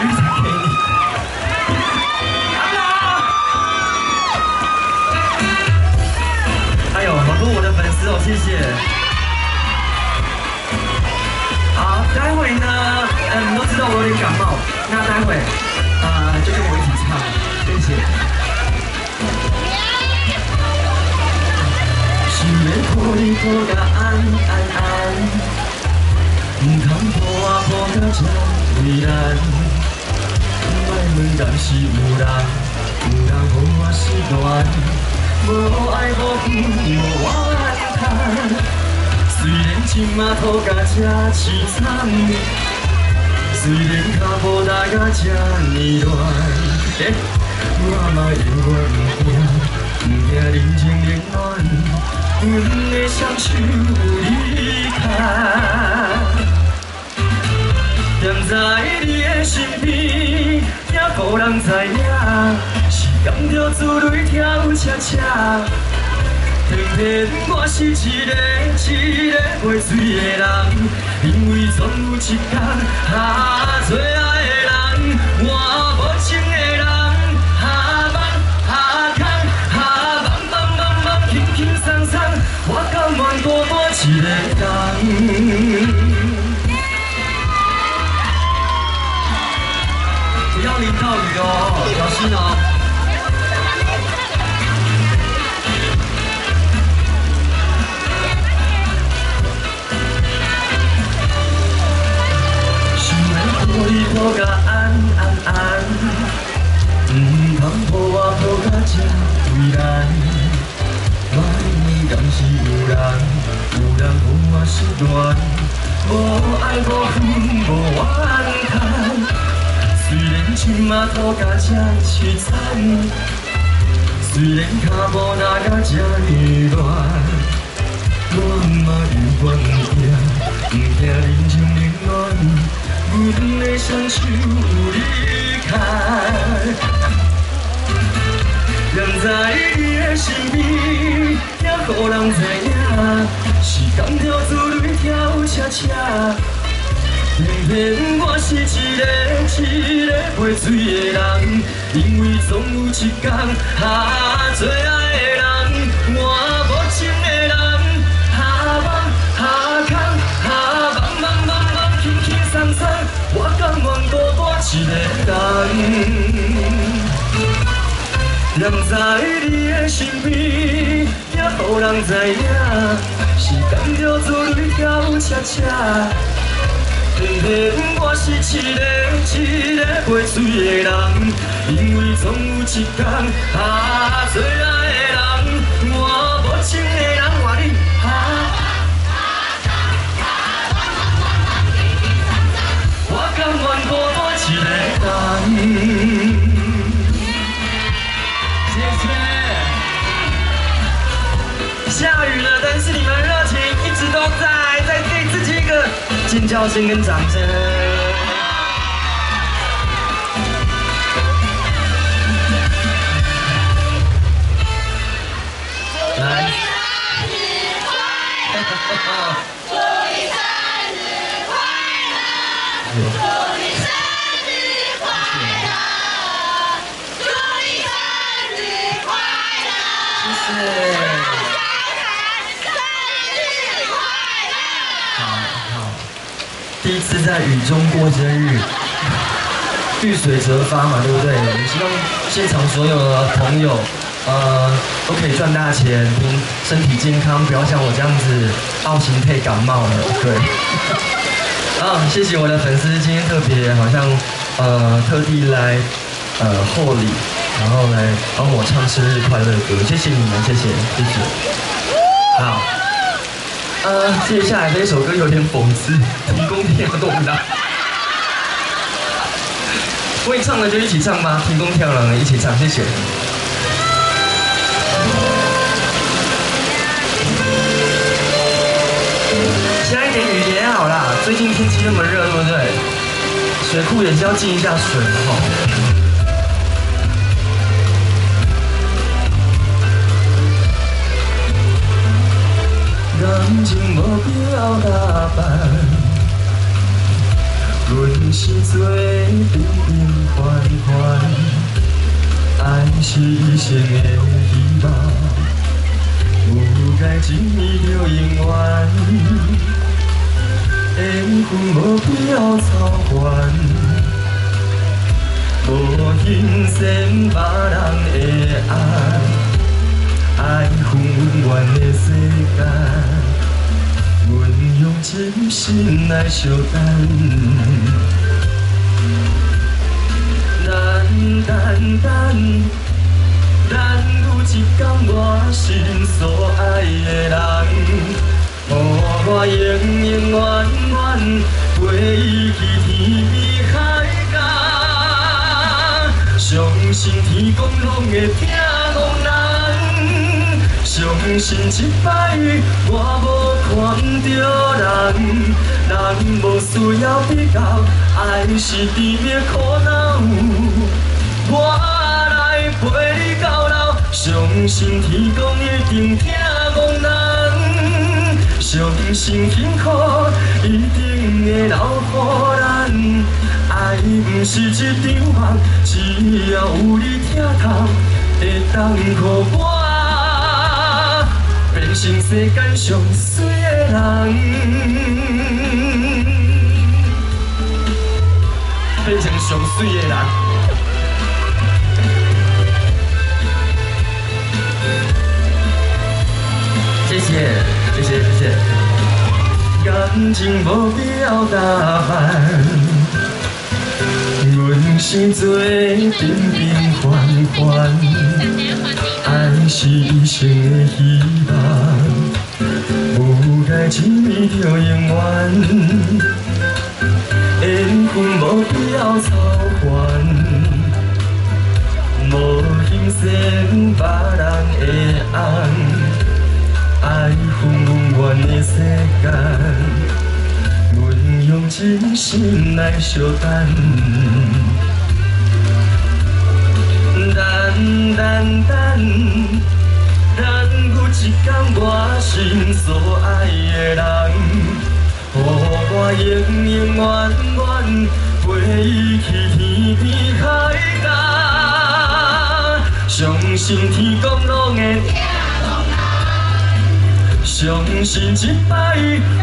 雨伞给你。阿哎呦，好多我的粉丝哦，谢谢。好，待会呢，你们都知道我有点感冒，那待会，就跟我一起唱，谢谢。想欲抱你抱甲安安安，毋通抱我抱甲这为难。莫问敢是有人，有人予我失恋，无爱无恨无怨叹。虽然这马吐甲这凄惨，虽然脚步踏甲这呢乱，我嘛永远毋惊，毋惊人情冷暖。阮的双手有你牵，踮在你的身边，也予人知影，是甘著珠泪跳车车。偏偏我是一个一个袂水的人，因为总有一天，啊，最爱的人，换无情的人，啊梦啊空啊梦梦梦梦，轻轻松松，我甘愿孤单一个人。不要淋到雨哦，小心哦。想欲抱你抱甲安安安，毋通抱我抱甲这为难。莫问敢是有人，有人予我失恋，无爱无恨无怨叹。虽然这马吐甲这凄惨，虽然脚步踏甲这呢乱，我嘛永远毋惊，毋惊人情冷暖。阮的双手有你牵，踮在你的身边，也予人知影，是甘著珠泪跳车车。偏偏我是一个一个袂水的人，因为总有一天，啊，最爱的人，换无情的人，啊梦啊空啊梦梦梦梦，轻轻松松，我甘愿孤单一个人。踮在你的身边，也予人知影，是甘著珠泪跳车车。偏偏我是一个一个袂水的人，因为总有一天，啊，最爱的人，换无情的人，换你，啊。我甘愿孤单一个人。谢谢。下雨了，但是你们热情一直都在，再给自己一个尖叫声跟掌声。来，祝你生日快乐！祝你生日快乐！祝你生日快乐！谢谢。生日快乐！好好，第一次在雨中过生日，遇水则发嘛，对不对？我们希望现场所有的朋友，都可以赚大钱，平身体健康，不要像我这样子奥型配感冒了。对。啊，谢谢我的粉丝，今天特别好像特地来厚礼，然后来帮我唱生日快乐歌，谢谢你们，谢谢谢谢。好，接下来这一首歌有点讽刺，提供跳动的。会唱的就一起唱吧，提供跳浪的一起唱，谢谢。下一点雨也好啦，最近天气那么热，对不对？水库也是要进一下水吼。感情无必要打扮，论生做平平凡凡，爱是一生的希望，有爱情伊就永远。缘分无必要操烦，无欣羡别人的爱，爱分永远的世间，阮用真心来相等。咱等等，咱有一天我心所爱的人，予我永永远远陪伊去天边海角，相信天公拢会疼憨人，相信这摆我无看毋著人，人无需要比较，爱是甜蜜苦恼，我来陪你到老，相信天公一定疼憨人。相信幸福一定会留予咱，爱毋是一场梦，只要有你疼痛，会当予我变成世间上媠的人，变成上媠的人。谢谢。谢谢谢谢。感情无必要打扮，阮生做平平凡凡，爱是一生的希望，有爱情伊就永远。缘分无必要操烦，无欣羡别人的爱。爱分永远的世间，阮用真心来相等。等等等，等有一天我心所爱的人，予我永永远远陪伊去天边海角，相信天公拢会。相信这摆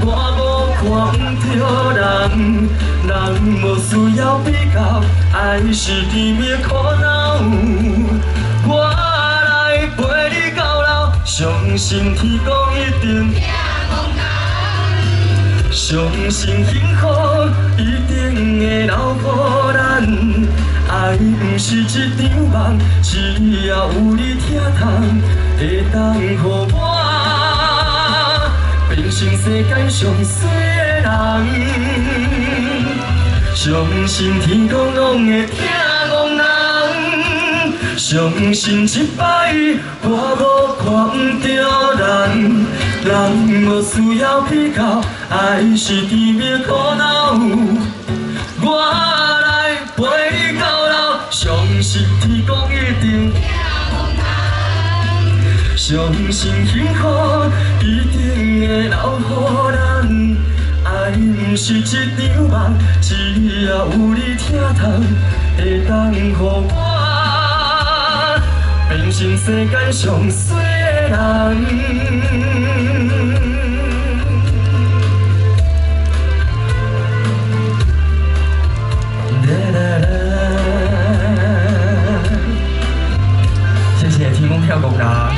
我无看毋著人，人无需要比较，爱是甜蜜苦恼，我来陪你到老，相信天公一定疼憨人，相信幸福一定会留予咱，爱毋是一场梦，只要有你疼痛，会当予我变成世间上媠的人，相信天公拢会疼憨人，相信这摆我无看毋著人，人无需要比较，爱是甜蜜苦恼，我来陪你到老，相信天公一定。相信幸福一定会留予咱，爱毋是一场梦，只要有你疼痛，会当予我变成世间上媠的人。谢谢天公跳公啦。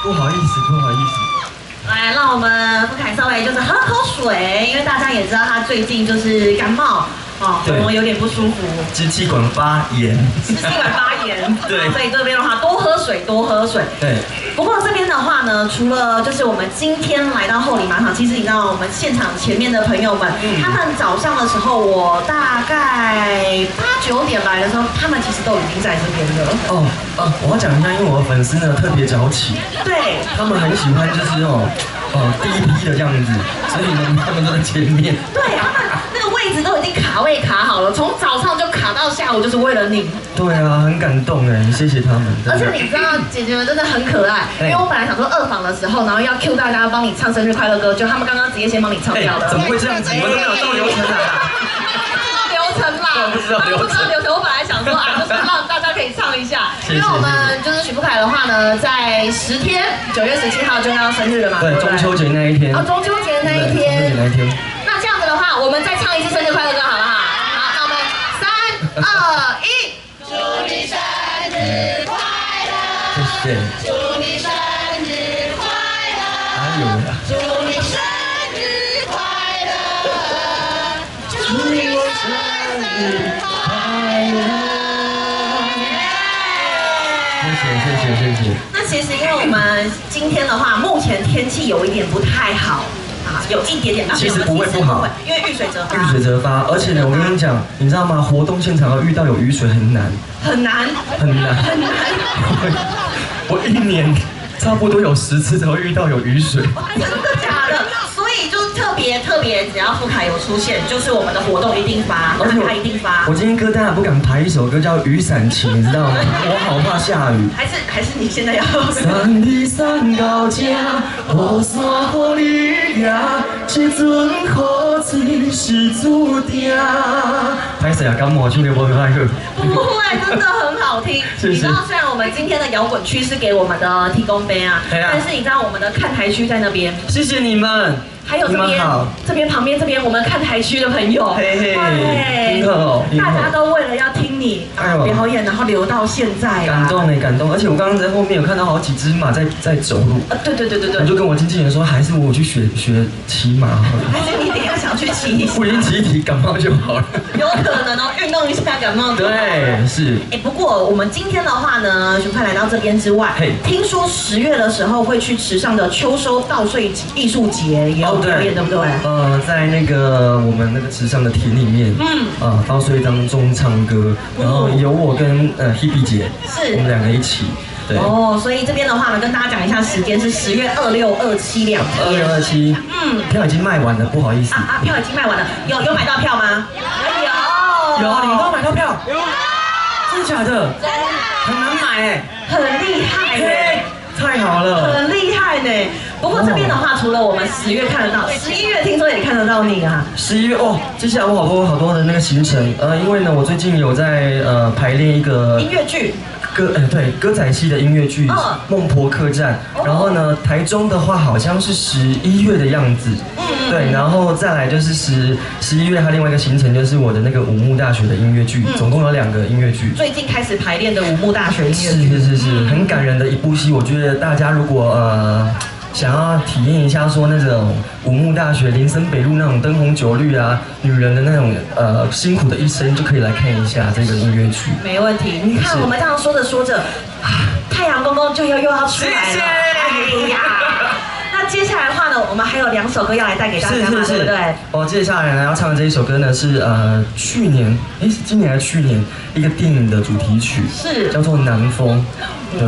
不好意思，不好意思。来，让我们傅凯稍微就是喝口水，因为大家也知道他最近就是感冒，哦，喉咙有点不舒服，支气管发炎，支气管发炎，对，所以这边的话多喝水，多喝水。对。不过这边的话呢，除了就是我们今天来到后里马场，其实你知道我们现场前面的朋友们，他们早上的时候，我大概8、9点来的时候，他们其实都已经在这边了。哦哦，我要讲一下，因为我的粉丝呢特别早起，对，他们很喜欢就是第一批的这样子，所以呢他们都在前面。对，他们那个位置都已经卡位卡好了，从早上就卡到。到下午，就是為了你。對啊，很感動哎，謝謝他們。而且你知道，姐姐們真的很可愛，因為我本來想說二訪的時候，然後要 cue 大家幫你唱生日快樂歌，就他們剛剛直接先幫你唱掉了。怎麼會這樣子？你們都沒有照流程啊？流程啦，不知道流程。不知道流程。我本來想說啊，就是讓大家可以唱一下，因為我們就是許富凱的話呢，在10天，9月17號就要生日了嘛。對，中秋節那一天。哦，中秋節那一天。中秋節那一天。那這樣子的話，我們再唱一次生日快樂歌，好不好？好，那我們3、2、1，祝你生日快樂！謝謝。祝你生日快樂！哎呦呀！祝你生日快樂！祝你生日快樂！謝謝謝謝謝謝。那其實因為我們今天的話，目前天氣有一點不太好。有一點點，其實不會不好，因為遇水則發。遇水則發，而且呢，我跟你講，你知道嗎？活動現場要遇到有雨水很難，很難，很難，很難。我一年差不多有10次才會遇到有雨水。真的假的？所以就特別特別，只要富凱有出現，就是我們的活動一定發，而且他一定發。我今天歌單還不敢排一首歌叫《雨傘情》，你知道嗎？我好怕下雨。還是你現在要？山裡山到這，雨傘予你拿，這陣雨水是注定。歹勢啊，感冒唱得無太好。不會，真的很好聽。謝謝。你知道，雖然我們今天的搖滾區是給我們的提供杯啊，但是你知道我們的看台區在那邊。謝謝你們。還有這邊，這邊旁邊這邊我們看台區的朋友，嘿嘿，大家都為了要聽你表演，然後留到現在，感動哎，感動！而且我剛剛在後面有看到好幾隻馬在走路，啊，對對對對對，我就跟我經紀人說，還是我去學學騎馬好了，還是你等一下想去騎一下？我已經騎一騎感冒就好了，有可能哦，運動一下感冒。對，是。哎，不過我們今天的話呢，就快來到這邊之外，聽說10月的時候會去池上的秋收稻穗藝術節也有表演，對不對？在那個我們那個池上的田裡面，稻穗當中唱歌，然後有我跟Hebe 姐，是，我們兩個一起。對哦，所以這邊的話呢，跟大家講一下時間是10月26、27兩天。26、27，票已經賣完了，不好意思。啊，票已經賣完了，有買到票嗎？有。有，你們都有買到票？有。真的假的？真的。很難買哎。很厲害耶。太好了。很厲害呢。不過這邊的話，除了我們10月看得到，11月聽說也看得到你啊。11月哦，接下來我好多好多的那個行程，因為呢，我最近有在排練一個音樂劇。對，歌仔戲的音樂劇《孟婆客棧》，然後呢，台中的話好像是11月的樣子，對，然後再來就是11月，它另外一個行程就是我的那個武木大學的音樂劇，總共有2個音樂劇。最近開始排練的武木大學音樂劇，是是是是，很感人的一部戲，我覺得大家如果想要體驗一下說那種武木大學林森北路那種燈紅酒綠啊，女人的那種辛苦的一生，就可以來看一下這個音樂劇。沒問題，你看我們這樣說着說着，太陽公公就要又要出來了。哎呀，那接下來的話呢，我們還有2首歌要來帶給大家嘛，對不對？哦，接下來呢要唱的這一首歌呢是去年，哎是今年還是去年一個電影的主題曲，是叫做《南風》，對，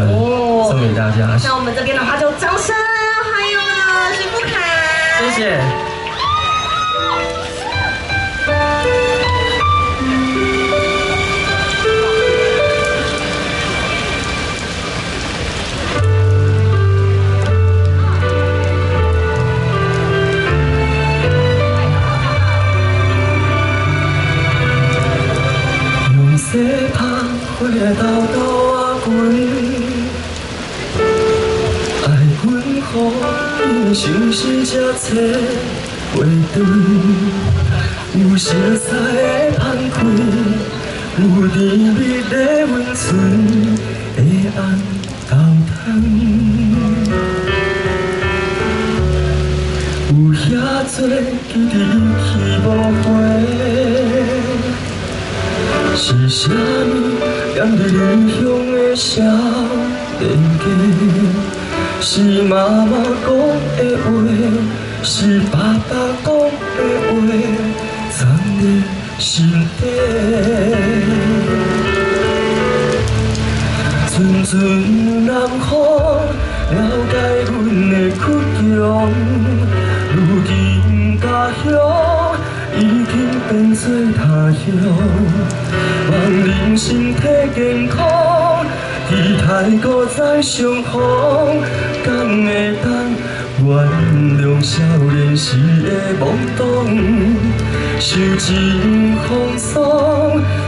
送給大家。那我們這邊的話就掌聲。謝謝。用西拍火豆豆仔滚，爱阮予你相思才找袂转，有熟似的芳开，有甜蜜的温存的红豆汤，有遐多记忆去无回，是啥物踮伫异乡的少年家？是媽媽講的話，是爸爸講的話，藏佇心底。阵阵南風了解阮的倔強，如今家鄉已經變做做他鄉，望恁身體健康，期待閣再相逢，敢會當原諒少年時的懵懂，受盡風霜，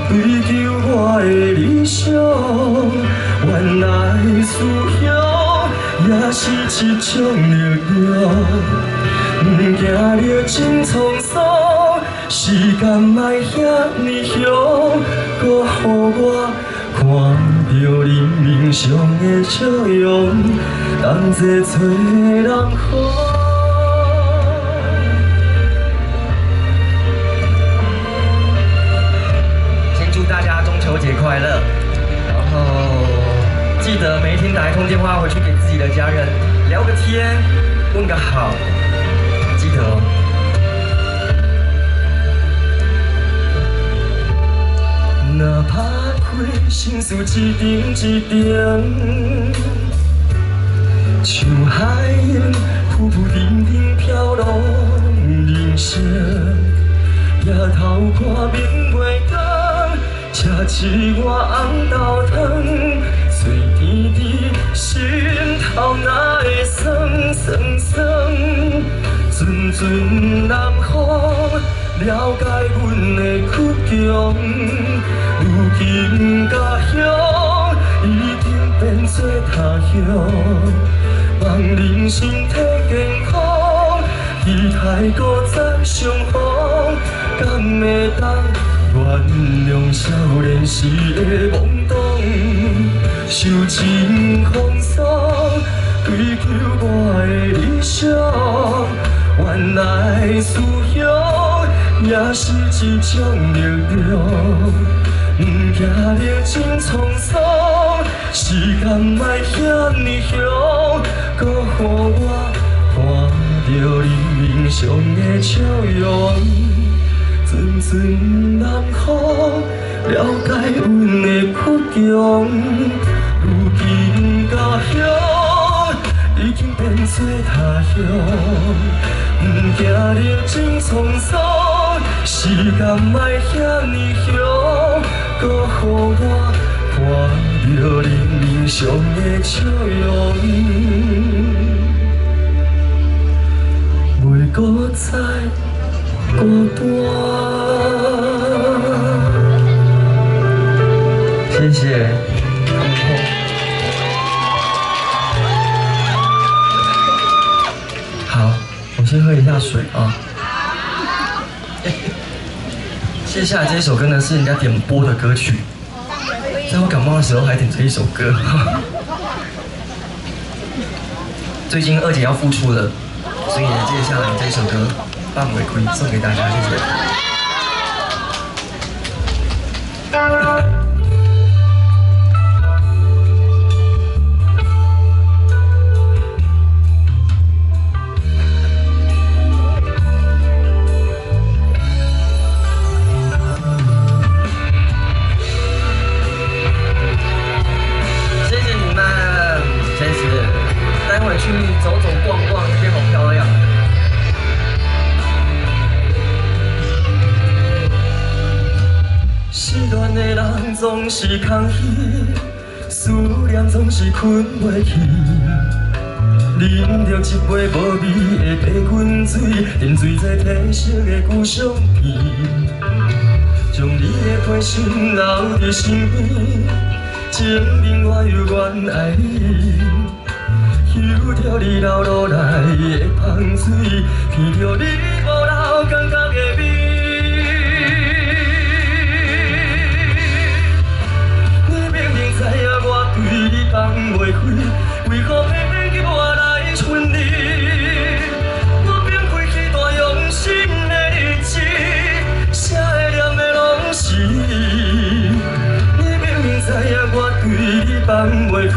追求我的理想，原來思鄉也是一種力量。毋驚歷盡滄桑，時間莫遐呢長，閣予我看著恁面上的笑容，同齊吹人風。先祝大家中秋節快樂，然後記得每一天打一通電話回去給自己的家人聊個天，問個好，記得哦。若拍開心事一張一張，像海湧浮浮沉沉飄浪人生，抬頭看明月光，吃一碗紅豆湯，喙甜甜，心頭哪會酸酸酸？陣陣南風了解阮的倔強，如今家鄉已經變做他鄉，望恁身體健康，期待閣再相逢，敢會當原諒少年時的懵懂，受盡風霜，追求我的理想，原來思鄉也是一種力量。毋驚歷盡滄桑，時間莫遐呢長，閣予我看著恁面上的笑容，陣陣南風了解阮的倔強，如今家鄉已經變做他鄉，毋驚歷盡滄桑，時間莫遐呢長，閣予我看著恁面上的笑容，袂閣再孤單。謝謝。好，我先喝一下水啊。接下來這首歌呢，是人家點播的歌曲，在我感冒的時候還點這一首歌。最近二姐要復出了，所以呢，接下來這首歌《放袂開》送給大家，謝謝。謝謝你們，謝謝。待會去走走逛逛，這邊好漂亮。失戀的人總是空虛，思念總是睏袂去。啉著一杯無味的白滾水，沉醉在褪色的舊相片，將你的批信留佇身邊，證明我猶原愛你。嗅著你流落來的香水，闻著你無留感覺的味。你明明知影我對你放袂開，為何偏偏叫我來分離？我放開彼段用心的日子，寫的念的攏是你。你明明知影我對你放袂開，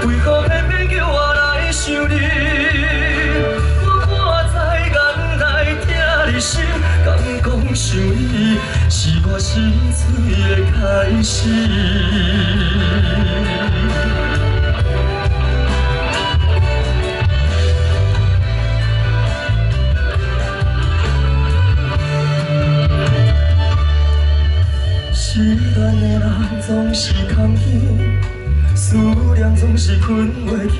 為何偏偏叫我來想你？我看在眼內，疼你心，敢講想你是我心碎的開始。人总是空虚，思念总是睏袂去。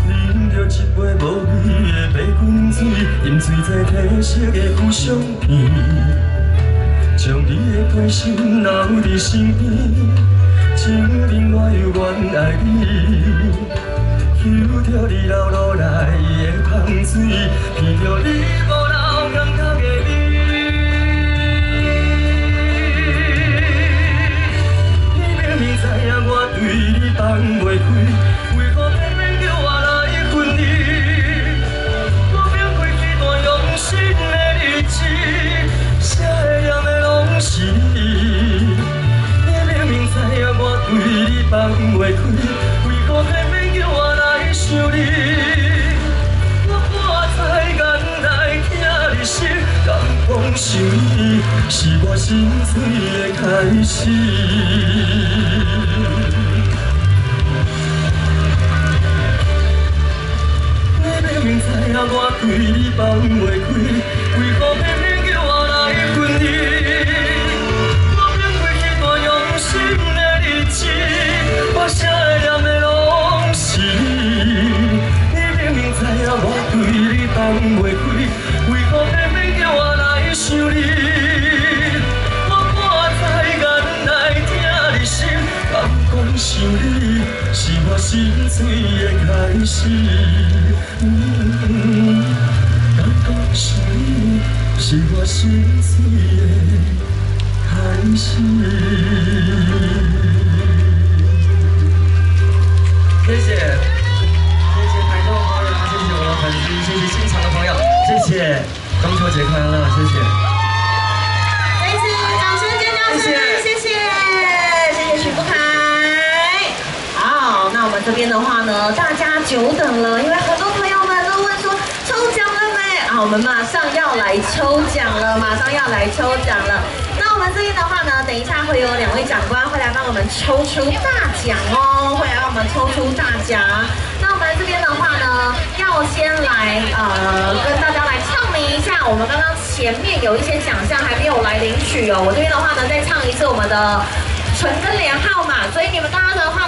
啉著一杯无味的白滚水，饮醉这褪色的旧相片，将你的陪心留伫身边，证明我犹原爱你。嗅著你流落來的香水，闻著你無留感覺的味。你明明知影我對你放袂開，為何偏偏叫我來分離？我放開這段用心的日子，寫的念的攏是你。你明明知影我對你放袂開，為何偏偏叫我來想你？我半載眼內疼你心，敢講想你是我心碎的開始。你明明知影我對你放袂開，為何偏偏叫我來分離？我放開這段用心的日子，我寫的念的攏是你。你明明知影我對你放袂開，為何偏偏叫我來想你？我半載眼內疼你心，敢講想你是我心碎的開始。敢講想你是我心碎的開始。謝謝，謝謝台中的朋友，謝謝我的粉絲，謝謝現場的朋友，謝謝，中秋節快樂，謝謝。再一次掌聲尖叫聲，謝謝，謝謝許富凱。好，那我們這邊的話呢，大家久等了，因為很多朋友們都問說抽獎了沒？啊，我們馬上要來抽獎了，馬上要來抽獎了。那我們這邊的話呢，等一下會有兩位長官會來幫我們抽出大獎哦，會來幫我們抽出大獎。那我們這邊的話呢，要先來跟大家來唱名一下，我們剛剛前面有一些獎項還沒有來領取哦。我這邊的話呢，再唱一次我們的純跟連號碼，所以你們大家的話。